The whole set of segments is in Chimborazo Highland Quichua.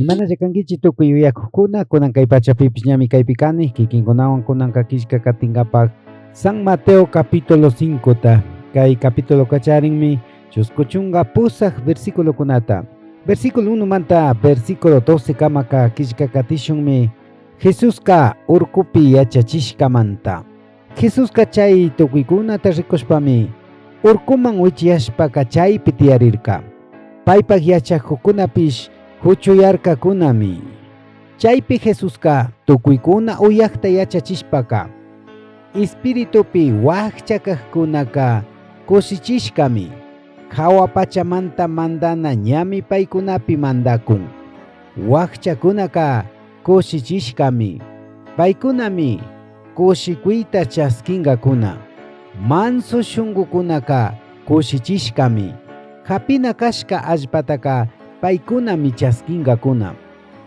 Imanalla kankichik tukuy yuyakukuna, kunan kay pachapipish ñami kaypi kani, kikinkunawan kunanka killka katinkapak San Mateo capítulo 5 ta, kay capítulo kacharinmi chusku chunka pusaj versículokunata. Versículo 1 manta versículo 12 kamaka killka katishunmi Jesuska urkupi yachachishkamanta. Jesuska chay tukuikunata rikushpami urkuman wichiyashpaka chaypi tiyarirka. Paypak yachakukunapish huchuyarkakunami. Chaypi Jesuska tukuikuna uyakta yachachishpaka, Espiritupi wakcha kajkunaka kushichishkami, jahua pachamanta mandana ñami paykunapi mandakun. Wakchakunaka kushichishkami, paykunami kushikuyta chaskinkakuna. Manso shunkukunaka kushichishkami, japina kashka allpataka paykunami chaskinkakuna.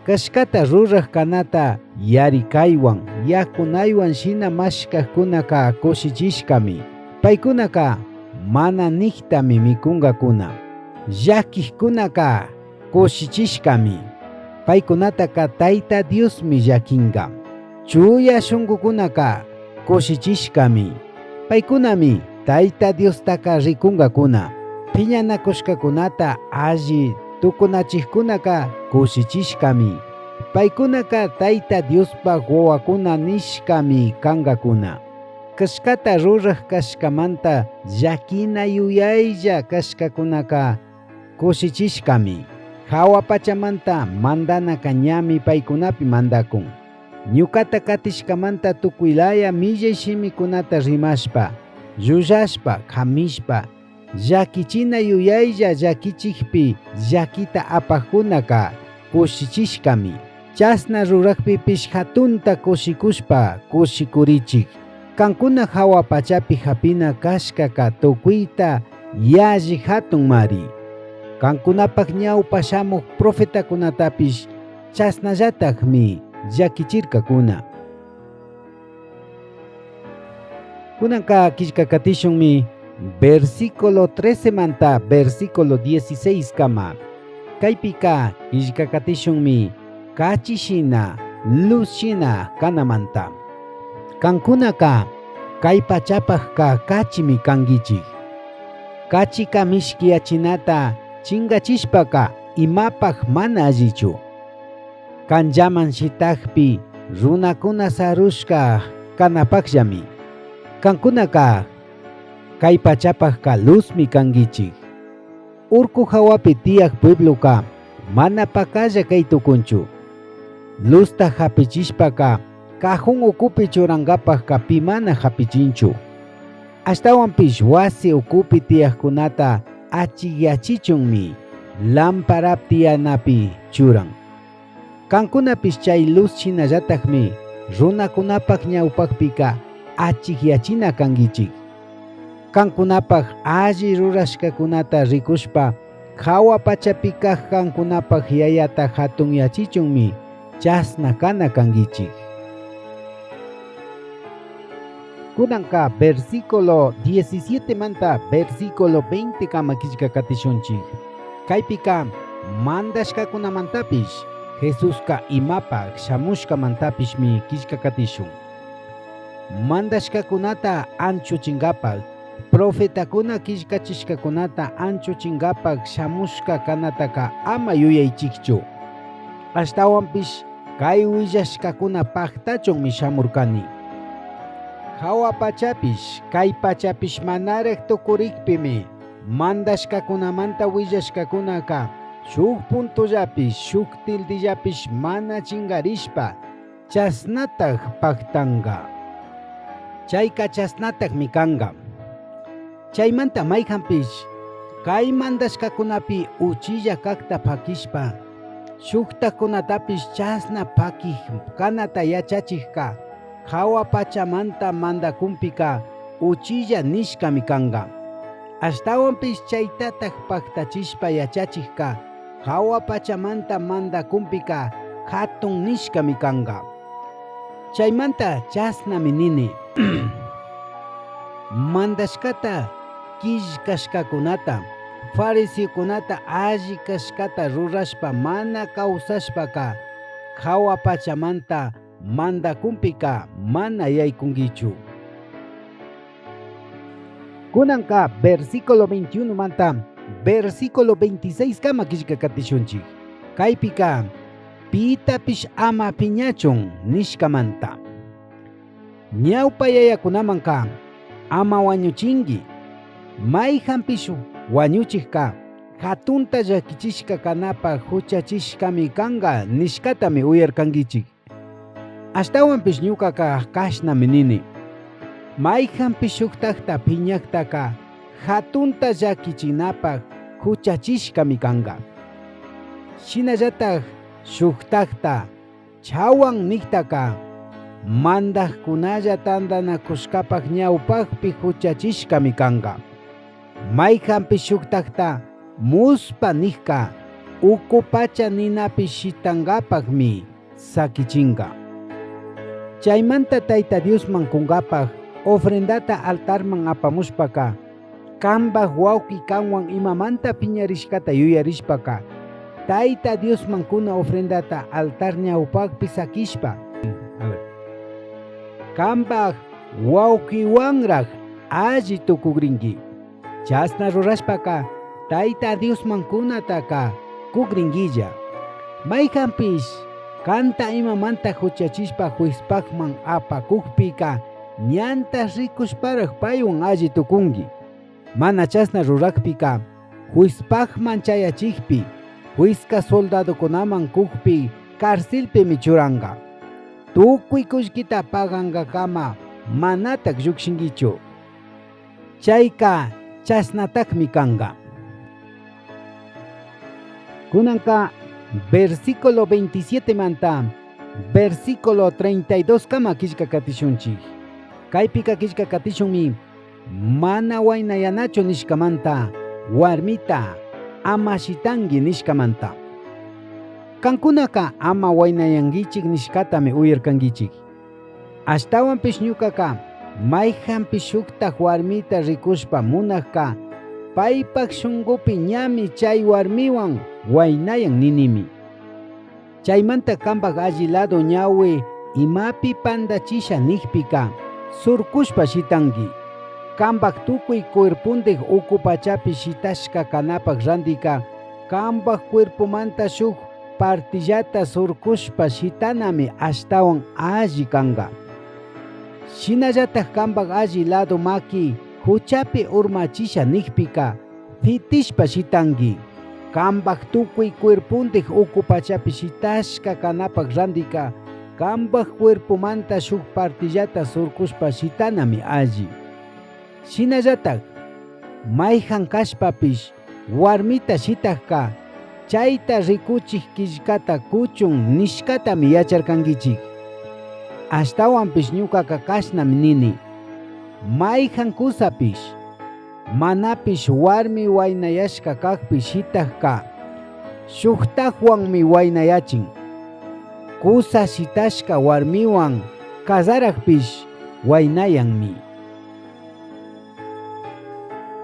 Kashkata ruraj kanata yarikaywan, yakunaywan shina mashkajkunaka kushichishkami. Paykunaka mana niktami mikunkakuna. Llakijkunaka kushichishkami. Paykunataka Tayta Diosmi llakinka. Chuya shunkukunaka kushichishkami. Paykunami Tayta Diostaka rikunkakuna. Piñanakushkakunata alli tukunachijkunaka kushichishkami. Paykunaka Tayta Diospaj wawakuna nishkami kankakuna. Kashkata ruraj kashkamanta llakina yuyaylla kashkakunaka kushichishkami. Jahua pachamanta mandanaka ñami paykunapi mandakun. Ñukata katishkamanta tukuylaya millay shimikunata rimashpa, llullashpa, kamishpa, llakichina yuyaylla llakichikpi llakita apajkunaka kushichishkami. Chashna rurakpipish hatunta kushikushpa kushikurichik. Kankuna jahua pachapi japina kashkaka tukuyta yalli hatunmari. Kankunapak ñawpa shamuj profetakunatapish chashnallatakmi llakichirkakuna. Kunanka killkakatishunmi versículo 13 manta versículo 16 kama. Kaypika killkakatishunmi kachi shina, luz shina kanamanta. Kankunaka kay pachapajka kachimi kankichik. Kachika mishkiyachinata chingachishpaka imapaj mana allichu. Kanllaman shitakpi runakuna sarushka kanapakllami. Kankunaka kay pachapajka luzmi kankichik. Urku hawapi tiyaj puebloka mana pakalla kay tukunchu. Luzta hapichishpaka cajón ukupi churankapajka pi mana hapichinchu. Ashtawanpish wasi ukupi tiyajkunata achikyachichunmi lámpara tiyanapi churan. Kankunapish chay luz shinallatakmi runakunapak ñawpakpika achikyachina kankichik. Kankunapak alli rurashkakunata rikushpa jahua pachapi kak kankunapak yayata hatunyachichunmi chashna kana kankichik. Kunanka versículo 17 manta versículo 20 kama killka katishunchik. Kaypika mandashkakunamantapish Jesuska imapak shamushkamantapishmi killka katishun. Mandashkakunata anchuchinkapak, profetakuna killkachishkakunata anchuchinkapak shamushka kanataka ama yuyaychikchu. Ashtawanpish kay willashkakuna paktachunmi shamurkani. Jahua pachapish, kay pachapish manaraj tukurikpimi mandashkakunamanta willashkakunaka shuk puntollapish, shuk tildillapish mana chingarishpa chashnataj paktanka. Chayka chashnatajmi kanka. Chaymanta mayjanpish kay mandashkakunapi uchilla kakta pakishpa shuktakunatapish chashna pakij kanata yachachijka jahua pachamanta mandakunpika uchilla nishkami kanka. Ashtawanpish chaytataj paktachishpa yachachijka jahua pachamanta mandakunpika hatun nishkami kanka. Chaymanta chashnami nini. Mandashkata killkashkakunata, Fariseocunata alli cashcata rurashpa mana causashpaca, jahua pachamanta mandacunpica mana yaicunguichu. Cunanca versículo 21 manta versículo 26 cama quillca catishunchij. Caipica pitapish ama piñachun nishcamanta. Ñaupa yayacunamanca ama huañuchingui. Maijanpish huañuchijca jatunta llaquichishca canapaj juchachishcami canga nishcatami uyarcanguichij. Ashtahuanpish ñucaca cashnami nini. Maijanpish shujtajta piñajtaca jatunta llaquichinapaj juchachishcami canga. Shinallataj shujtajta Chahuan nijtaca, mandajcunalla tandanacushcapaj ñaupajpi juchachishcami canga. Maijanpish shujtajta muspa nijca, ucu pacha ninapi shitangapajmi saquichinga. Chaimanta Taita Diosman cungapaj ofrendata altarman apamushpaca, Cambaj huauqui canhuan imamanta piñarishcata yuyarishpaca, Taita Diosman cuna ofrendata altar ñaupajpi saquishpa, cambaj huauquihuanraj alli tucugringui. Chashna rurashpaca, Taita Diosman cunataca cugringuilla. Maijanpish canta imamanta juchachishpa juezpajman apacujpica, Ñanta ricushparaj paihuan alli tucungui. Mana chashna rurajpica, juezpajman chayachijpi, juezca soldadocunaman cujpi carcelpimi churanga. Tucui cullquita pagangacama manataj llujshinguichu. Chaica chashnatajmi canga. Cunanca versículo 27 manta versículo 32 cama quillca catishunchij. Caipica quillca catishunmi mana huainayanachu nishcamanta huarmita ama shitangui nishcamanta. Cancunaca ama huainayanguichij nishcatami uyarcanguichij. Ashtahuanpish ñucaca maijanpish shujtaj huarmita ricushpa munajca paipaj shungupi ñami chai huarmihuan huainayan ninimi. Chaimanta cambaj alli lado ñahui imapi pandachisha nijpica, surcushpa shitangui. Cambaj tucui cuerpondij ucu pachapi shitashca canapaj randica, cambaj cuerpomanta shuj Partillata surcushpa shitanami ashtahuan alli canga. Shinallataj cambaj alli lado maqui juchapi urmachisha nijpica, fitishpa shitangui. Cambaj tucui cuerpondij ucu pachapi shitashca canapaj randica, cambaj cuerpomanta shuj partillata surcushpa shitanami alli. Shinallataj maijan cashpapish huarmita shitajca chaita ricuchij quillcata cuchun nishcatami yacharcanguichij. Ashtahuanpish ñucaca cashnami nini, Maijan cusapish, manapish huarmi huainayashca cajpi shitajca, shujtajhuanmi huainayachin. Cusa shitashca huarmihuan cazarajpish huainayanmi.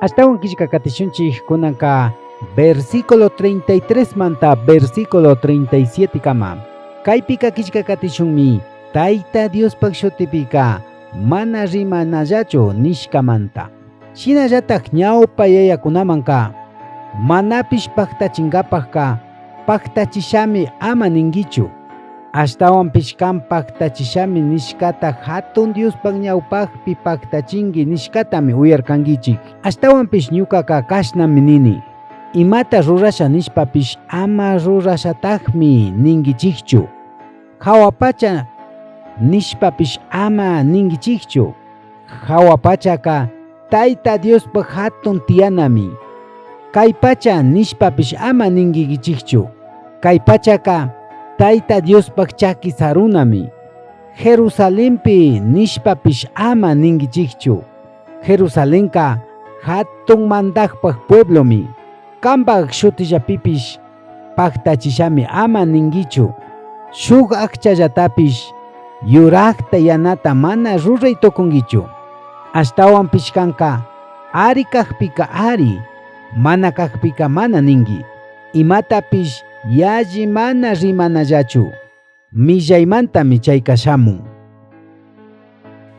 Ashtahuan quillca catishunchij cunanca versículo 33 manta versículo 37 cama. Caipica quillca catishunmi Taita Diospaj shutipica mana rimanallachu nishcamanta. Shinallataj ñaupa yayacunamanca manapish pajtachingapajca Pajtachishami ama ninguichu. Ashtahuanpish can pajtachishami nishcata Jatun Diospaj ñaupajpi pajtachingui nishcatami uyarcanguichij. Ashtahuanpish ñucaca cashnami nini, Imata rurasha nishpapish ama rurashatajmi ninguichijchu. Jahua pacha nishpapish ama ninguichijchu. Jahua pachaca Taita Diospaj jatun tiyanami. Cai pacha nishpapish ama ninguiquichijchu. Cai pachaca Taita Diospaj chaqui sarunami. Jerusalenpi nishpapish ama ninguichijchu. Jerusalenca jatun mandajpaj pueblomi. Cambaj shutillapipish pajtachishami ama ninguichu. Shuj ajchallatapish yurajta yanata mana rurai tucunguichu. Ashtahuanpish canca ari cajpica ari, Mana cajpica mana ningui. Imatapish yalli mana rimanallachu. Millaimantami chaica shamun.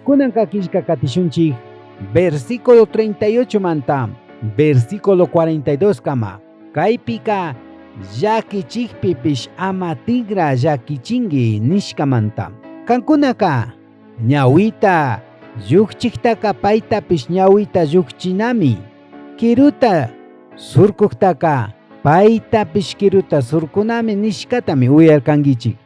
Kunanka killka katishunchik versículo 38 manta versículo 42 kama. Kaypika llakichikpipish ama tigra llakichingui nishkamanta. Kankunaka ñawita llukchiktaka paytapish ñawita llukchinami. Kiruta surkuktaka paytapish kiruta surkunami nishkatami uyarkankichik.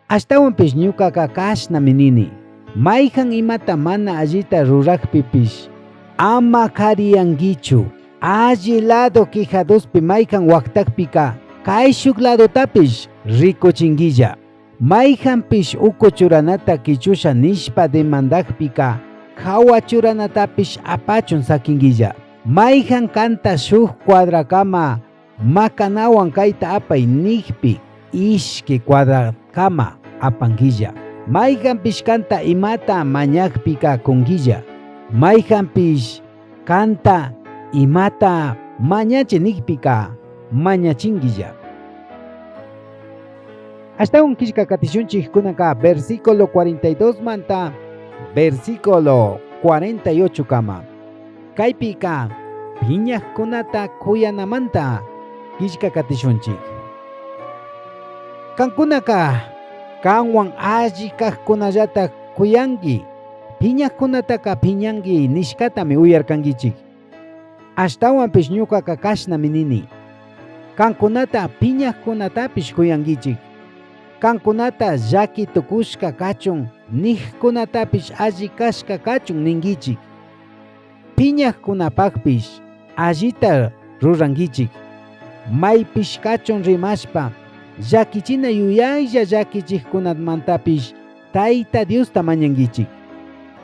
Ashtawanpish ñukaka kashnami nini. Mayhan imata mana allita rurakpipish ama kariyankichu. Alli lado quijaduspi mayhan waktakpika kayshuk ladotapish rikuchinguilla. Mayhanpish uku churanata kichusha nishpa demandakpika hawa churanatapish apachun sakinguilla. Mayhan kanta shuk cuadrakama makanawan kayta apay nikpi ishki cuadrakama apanguilla. Mayhanpish kanta imata mañakpika kunguilla. Mayhanpish kanta imata mañachi nikpika mañachinguilla. Ashtawan killka katishunchik kunanka versículo 42 manta versículo 48 kama. Kaypika piñakkunata kuyanamanta killka katishunchik. Kankunaka kanwan alli kajkunallata kuyanki, piñakkunataka piñanki nishkatami uyarkankichik. Ashtawanpish ñukaka kashnami nini. Kankunata piñakkunatapish kuyankichik. Kankunata llaki tukushka kachun nijkunatapish alli kashka kachun ninkichik. Piñakkunapakpish allita rurankichik. Maypish kachun rimashpa llakichina yuyaylla llakichikkunamantapish Tayta Diosta mañankichik.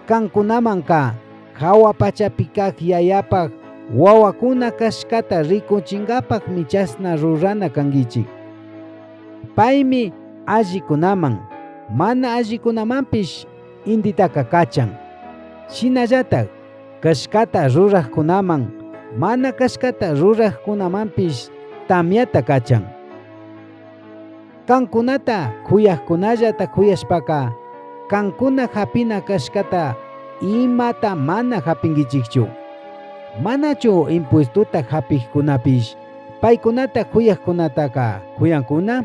Kankunamanka hawa pachapi kak yayapak wawakuna kashkata rikuchinkapakmi chashna rurana kankichik. Paymi allikunaman mana allikunamanpish intitaka kachan. Shinallatak kashkata rurajkunaman mana kashkata rurajkunamanpish tamyata kachan. Kankunata kuyajkunallata kuyashpaka kankuna hapina kashkata imata mana hapinkichikchu. Manachu impuestuta hapikkunapish paykunata kuyajkunataka kuyankuna?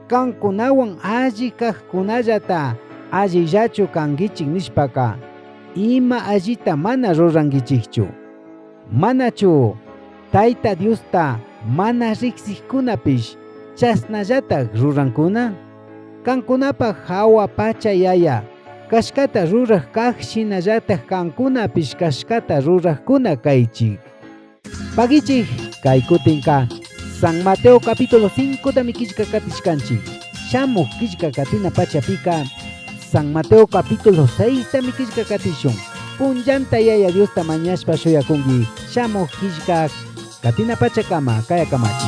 Kankunawan alli kajkunallata allillachu kankichik nishpaka ima allita mana rurankichikchu. Manachu Tayta Diosta mana riqsikkunapish chashnallatak rurankuna? Kankunapak hawa pacha yaya kashkata ruraj kaj shinallatak kankunapish kashkata rurajkuna kaychik. Pagichik kay kutinka San Mateo capítulo 5 tami killka katishkanchik. Shamuj killka katina pachapika San Mateo capítulo 6 tami killka katishun. Punllanta yaya Diosta mañashpa shuyakunki. Shamuj killka katina pachakama kaya kamachi.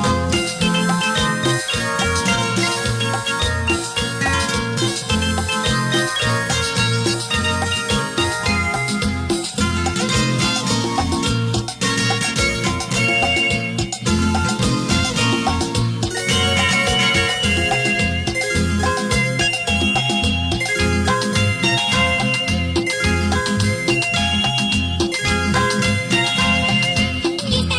Lista